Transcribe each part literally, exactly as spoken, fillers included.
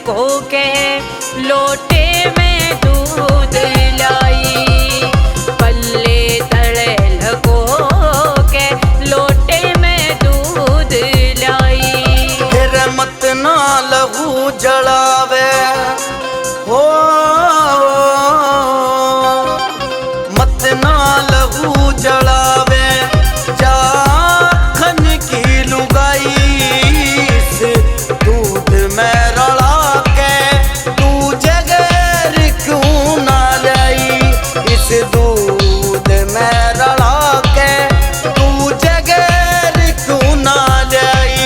को के लोटे में दूध लाई, पल्ले तले लको के लोटे में दूध लाई। फिर मत ना लहू जलावे हो, मत ना लहू जलावे, जा खन की लुगाई, इस दूध में रला के तू जगैर क्यों ना लाई, इस दूध में रला के तू जगैर क्यों ना लाई।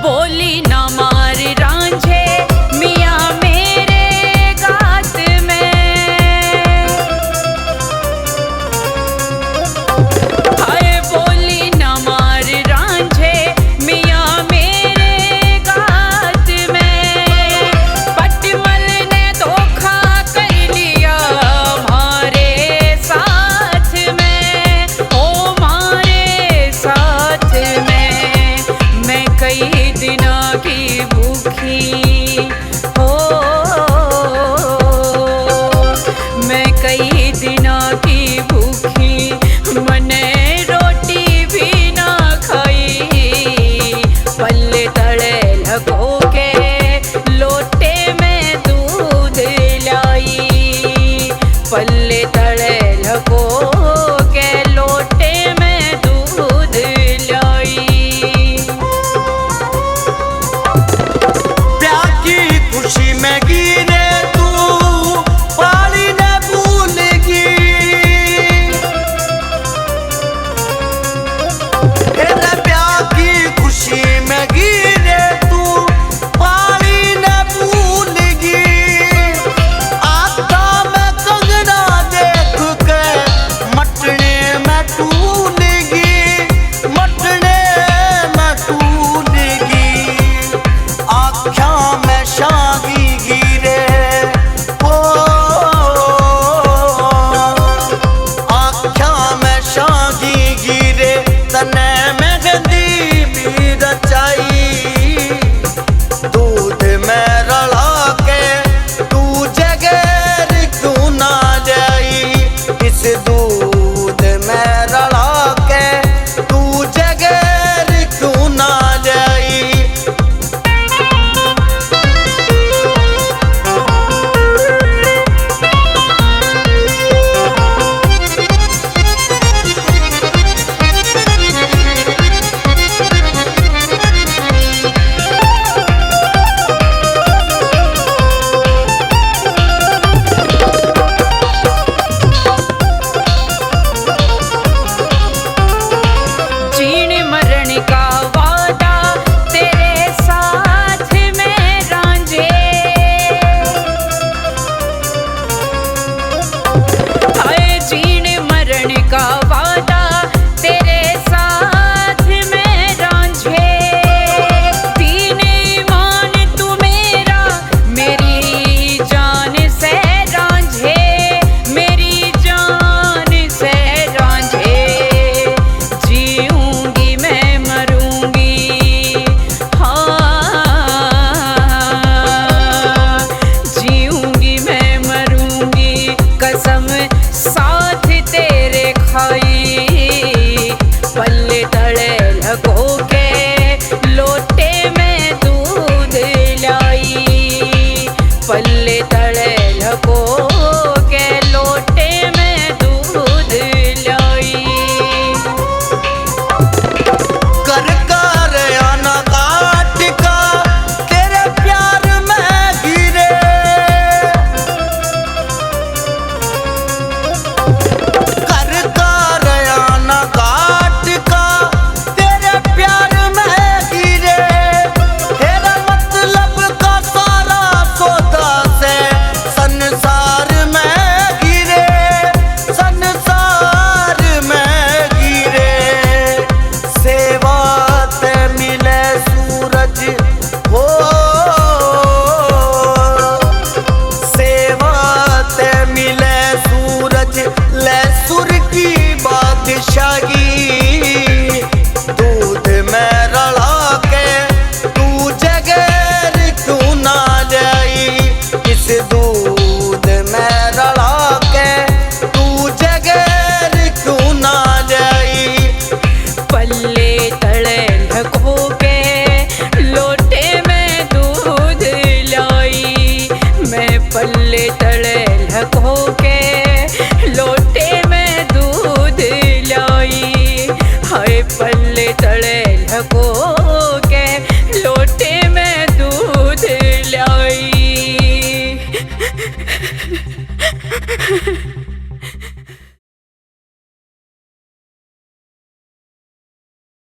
बोली ना मार रांझे मियाँ मेरे गात में, हाय बोली ना मार रांझे मियाँ मेरे गात में। पटमल ने धोखा कर लिया म्हारे साथ में, ओ म्हारे साथ में। मैं कई दिना की भूखी, ओ मैं कई दिना की भूखी, मने रोटी भी ना खाई। पल्ले तले लको के लोटे में दूध लाई, पल्ले तले लको के लोटे में दूध लाई। ब्याह की खुशी में गिरे तू पाली ने भूल गई। तेरे ब्याह की खुशी में गिरे तू पाली ने भूल गई। आंखा में कंगना देख के ले सुर की बादशाही,